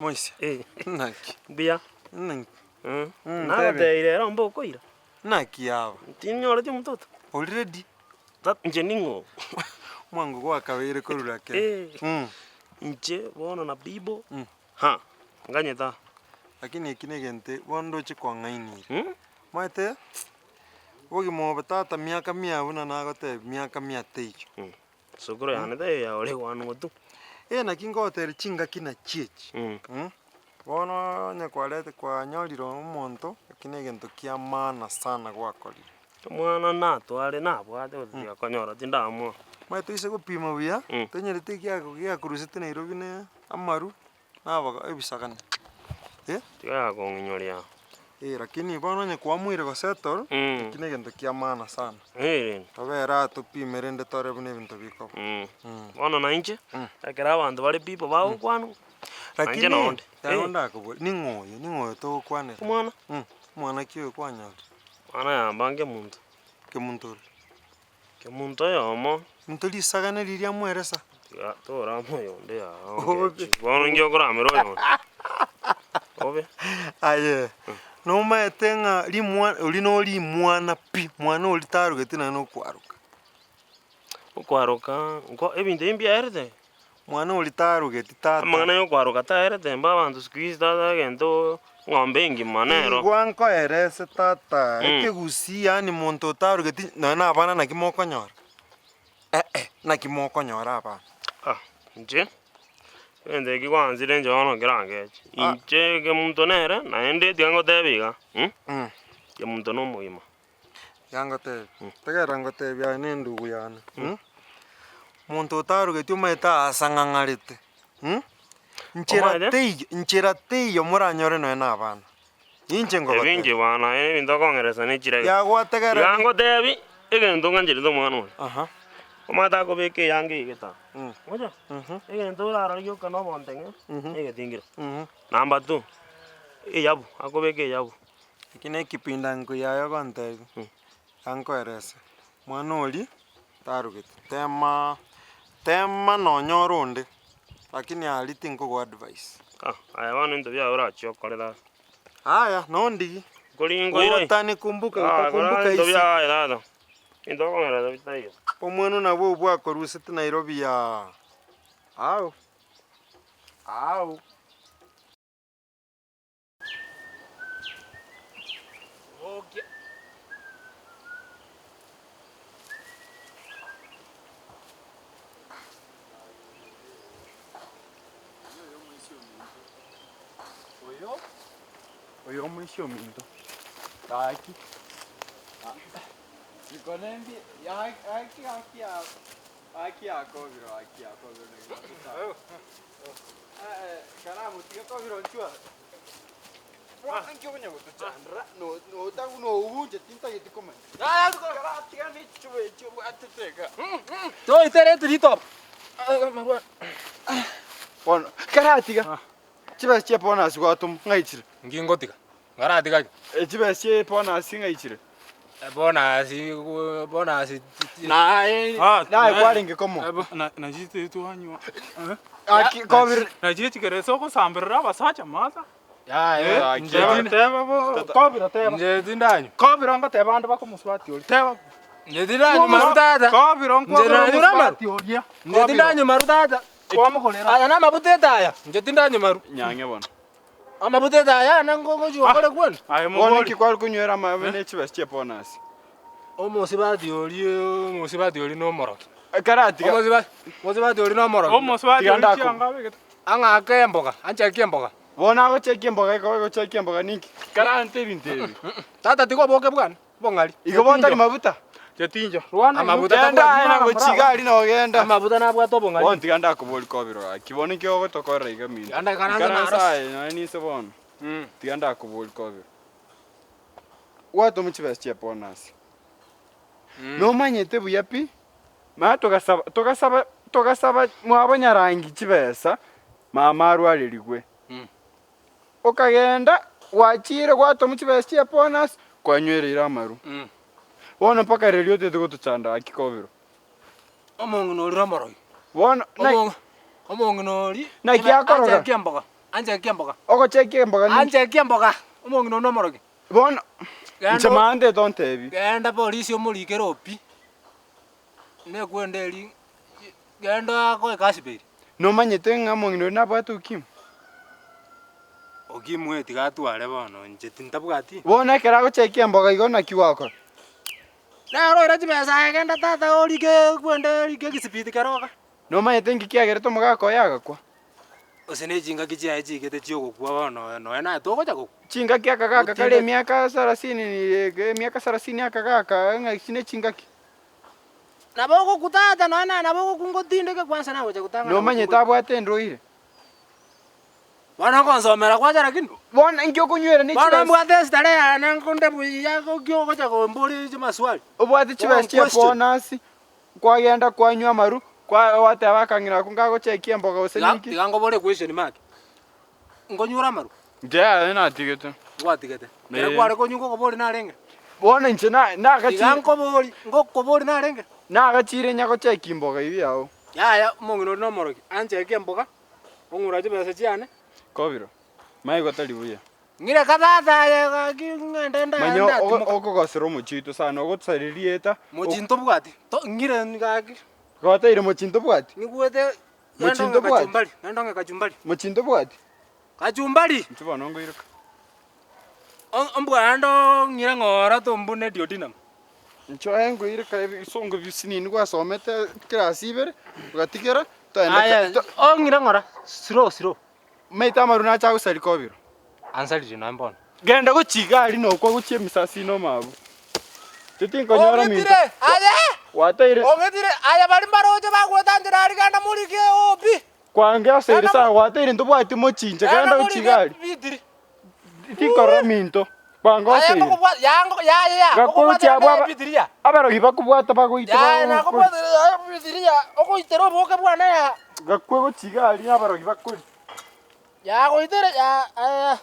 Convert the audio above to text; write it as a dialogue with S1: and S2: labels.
S1: Moisia,
S2: Eh.
S1: naki?
S2: Mbuya.
S1: Naki?
S2: Mm.
S1: Mm,
S2: Nagotebirie rero mbokoira.
S1: Naki aba?
S2: Tinyoreti omototo.
S1: Ori ready?
S2: Ta- Inche ning'o?
S1: Omwango gwakabeire korura kere.
S2: Eh.
S1: Mm.
S2: Inche bono na bibo,
S1: Mm.
S2: ha, nganyete aa.
S1: Lakini eki na egento bono ndoche kwang'ainire.
S2: Mm.
S1: Omanyete, obogima obo tata miaka mia buna nagotebia miaka mia teiyo.
S2: Mm. Sokoro yane taiyo yaore gwanwa tu.
S1: Eh naki ngogoteberia chingaki nachi echi, bono onye kwarete kwanyorire omonto, eki na egento kia maana sana gwakorire.
S2: Omwana natware nabwate gose konyora tindamoa.
S1: Omanyete toise gopima buya, tonyarete ekiago giakorusete Nairobi ne amaru. Naboga ebisagane, eh.
S2: Tiga kong'inyoria.
S1: Eh, lakini bono onye kwamuire gosettle,
S2: Mm.
S1: eki negento kia maana sana.
S2: Eh.
S1: Tobere aa topime rende tore buna ebinto bikoba.
S2: Mm.
S1: Mm.
S2: Bono na inche,
S1: Mm.
S2: ekero abanto bare people bagokwanwa,
S1: Lakini,
S2: Nainche nonde.
S1: yago
S2: Eh.
S1: ndakoborie, ning'o oyo, ning'o oyo togokwanera?
S2: Omwana.
S1: Mm, omwana ki oyo kwanyorire?
S2: Omwana yamba nkemonto.
S1: Kemonto ore?
S2: Kemonto oyomo.
S1: Monto risagane riria amweresa.
S2: Tiga torama oyonde yaa
S1: Obe.
S2: ongechi. Bono inki okoramera oyonde? Obe.
S1: Aye, nomaete ng'a rimwa oria no rimwana pi, mwana oria tarogeti naende nokwaroka.
S2: Okwaroka, nko ebinto ebi mbiaerete.
S1: Mwana oria tarogeti tata.
S2: Amang'ana ya okwaroka taerete mba abanto siku hizi tata egento eng'ombe engima nero.
S1: Igwa nkoerese tata,
S2: Mm.
S1: ekegusii yaani monto otarogeti nonya na abana naki mokonyora? Eh eh, naki mokonyora abana?
S2: Ah, inche, egento eki gwanzire inche bono nkerangeche,
S1: Ah.
S2: inche kemunto nere naende tiga ngotebi iga,
S1: Mm.
S2: kemunto na omogima.
S1: Tiga ngotebi, tegerera ngotebi aye na endugu yane, monto otarogeti omanyete asang'ang'arete, nchera
S2: Omanyete?
S1: teiyo, nchera teiyo moranyore nonya na abana, inche
S2: Ebi
S1: ngogotebi.
S2: inche bwana aye ebinto okong'eresa ne chirege.
S1: Yagwategerera.
S2: Tiga ngotebi, egento ng'ancherete omwana oyo,
S1: Aha.
S2: omanyete akobeka eyanga eye gete aa,
S1: Mm.
S2: ocha,
S1: Mhm.
S2: egento orarore gioka na obonteng'e,
S1: Mhm.
S2: negetingiro.
S1: Mhm.
S2: Number two, eyabu, akobeka eyabu.
S1: Eki ne ekipinda nkoyia aye ogontebia, ankoerese, mwana oria tarogeti, tema tema nonya ore onde, lakini aria tinkogoa advice.
S2: Ah, aye bono ebinto biago orachie okore tata.
S1: Aya, nondigi,
S2: Nkoringoire aye.
S1: otanikumbuka
S2: Ah, kora
S1: utakumbuka
S2: ebinto
S1: isi.
S2: biago aye tata, ebinto okong'eresa bitaiyo.
S1: Omweno nabwo obwakorusete Nairobi yaa, ao, ao.
S2: Bokia.
S3: Oyo, oyo omoisia ominto, gaki,
S4: Bono karatiga chibesa chia bonus gwatoma ng'aichire.
S5: Nki ngotiga? Nkaratiga ki?
S4: Chibesa chia bonus ng'aichire.
S5: Bonus bonus
S4: Naye
S6: Ah,
S4: naye
S6: naye.
S4: kwarenge komo.
S6: Na nachio twanywa
S4: Aki kobire
S6: nachio echikerese ogosamberera abasacha masa
S5: Yaya
S4: Aki.
S6: Teba teba bo kobira teba
S5: inche tindanywa.
S6: kobira ngoteba ande bakomoswati oria teba
S5: Inche tindanywa maru tata.
S6: kobira
S5: Inche nanyure amaru.
S6: nkwabira oria
S5: Inche tindanywa maru tata.
S6: kwamokorera
S5: Aya namabuta etaya. Inche tindanywa maru.
S4: Nyange bono.
S5: Amabuta etaya ane ngogochi gokora kwani.
S6: aye
S4: Bono
S6: mobori
S4: inki kware konywera amabe ne chibesa chia bonus.
S5: Omosibati oria omosibati oria nomoroki.
S4: Karatiga
S5: Omosibati omosibati oria nomoroki.
S6: omoswati
S4: Tiga
S6: oria
S4: ndako.
S6: chianga abegete
S5: Ang'ake emboga, anchekie emboga.
S4: Bono agochekia emboga eko agochekia emboga ninki? Karante ebinto ebi.
S5: Tata tiga oboke bwane, obong'ari.
S4: Igo bono tari mabuta?
S6: Getinjo rwana
S5: Amabuta
S4: Genda
S5: tabwati
S4: aye na gochia iga aria nogenda.
S5: Amabuta nabwate obong'ari.
S4: Bono tiga ndakobori kobiro gaki. Bono inki ogotokorera iga minto?
S5: Genda ikaranse
S4: Ikaranse
S5: naro.
S4: aye nonye ninse bono. Tiga ndakobori kobiro. Gwatoma chibesa chia bonus. Nomanyete buya pi, mara togasaba togasaba togasaba mwabo nyarangi chibesa, mama arwarerigwe. Okagenda gwachire gwatoma chibesa chia bonus, kwanywereire amaru. Bono mpaka riria otete gotochanda gaki kobiro.
S5: Omong'ina oria nomorogi.
S4: Bono na
S5: Omong- Omong'ina oria
S4: Naki akoroga?
S5: anchekie emboga. Anchekia emboga.
S4: Ogochekia emboga ninki?
S5: Anchekia emboga. Omong'ina one omorogi.
S4: Bono,
S5: Genda
S4: inche
S5: o-
S4: maante tontebi.
S5: Genda polisi omorikere opi, nekwenda eri, genda okoe kasiberi.
S4: Nomanyete ng'a omong'ina oria nabwate ukimwi?
S5: Ukimwi tiga atware bono, inche tintabwati.
S4: Bono ekero agochekia emboga igo naki gwakora?
S5: Nere oira chibesa aye genda tata orike kwenda erike egisibiti kere oka.
S4: Nomanyete inki kiagerete omogaka oye agakwa?
S5: Gose ne chingaki chiaye chiigete chi'ogokwa bono nonya naye togocha gokwa.
S4: Chingaki akagaka kare
S5: Gotinde-
S4: emiaka sarasini emiaka sarasini akagaka ng'a echi ne chingaki.
S5: Nabo ogokwa tata nonya naye nabo ogokwa ngotindeke kwansa nagocha gotang'ana
S4: Nomanyete
S5: gokwa.
S4: abwate endwaire.
S5: Bono ngonsomera kwanza lakini.
S4: Bono inki okonywera ne
S5: Bono
S4: chibesa?
S5: mbwate esitare yane nkonde buya ki ogocha komboria chimaswali.
S4: Obwate chibesa
S5: Ogon
S4: chia
S5: question.
S4: bonus, kwagenda kwanywa amaru, kwa gwateba akang'ina ako ngagochekia emboga gose
S5: Tiga
S4: ninki.
S5: tiga nkobore equestion mark. Nkonyure amaru?
S4: Inche yaya natigete.
S5: Gwatigete. Ekero
S4: Eh.
S5: kware konywa nkokobori narenge?
S4: Bono inche na
S5: Tiga
S4: nagachire
S5: nkobori, ngokobori narenge?
S4: nagachire nyagochekia emboga eywo yao.
S5: Yaya omong'ina oria nomorogi, anchekie emboga, ong'ura chibesa chiane.
S4: Kobiro, maigo tari buya.
S5: Ng'ire ka tata aye gaki ng'ende nda
S4: Manya
S5: ndatimoka.
S4: okogosera omochie oito sana, ogotosaria rieta.
S5: Mochie ntobwati, to ng'ire gaki.
S4: Gwateire mochie ntobwati?
S5: Nigwete
S4: Mochie
S5: ng'ende ong'e
S4: ntobwati?
S5: kachumbari, ng'ende ong'e kachumbari.
S4: Mochie ntobwati?
S5: Kachumbari!
S4: Inche bono nkoiroka.
S5: Ombwande ong'ire ng'ora tombune duodenum.
S4: Inche oye nkoiroka ebisongo bisinini gwasomete class ibere, ogatigera, toende
S5: Aye, ong'ire ng'ora, slow slow.
S4: Omanyete amaru nache agosaria kobiro.
S5: Ansaririe nonya bono.
S4: Genda gochia iga aria nokwa gochia emisasi ime omabwo. Inche tinkonyora minto.
S5: Ong'etire aye!
S4: Gwateire.
S5: Ong'etire aye baria mbaroche bagwetanchera aria genda morigie obi.
S4: Kwange ase ere sawa gwateire ntobwati mochinche
S5: Genda
S4: genda gochia iga
S5: morigie
S4: aria.
S5: bitiri.
S4: Tinkorora minto. Kwange
S5: Aye
S4: ase ere.
S5: ngokobwa yango yaye ya
S4: Gakwa gochia abwo
S5: ngokobwatera
S4: aba-
S5: ebitiria.
S4: Abarogi bakobwata bagoite
S5: Yaye
S4: bagokori.
S5: nakobwatera yaye ebitiria ogoitera oboke bwane ya.
S4: Gakwa gochia iga aria abarogi bakori.
S5: Yagoitere ya aya.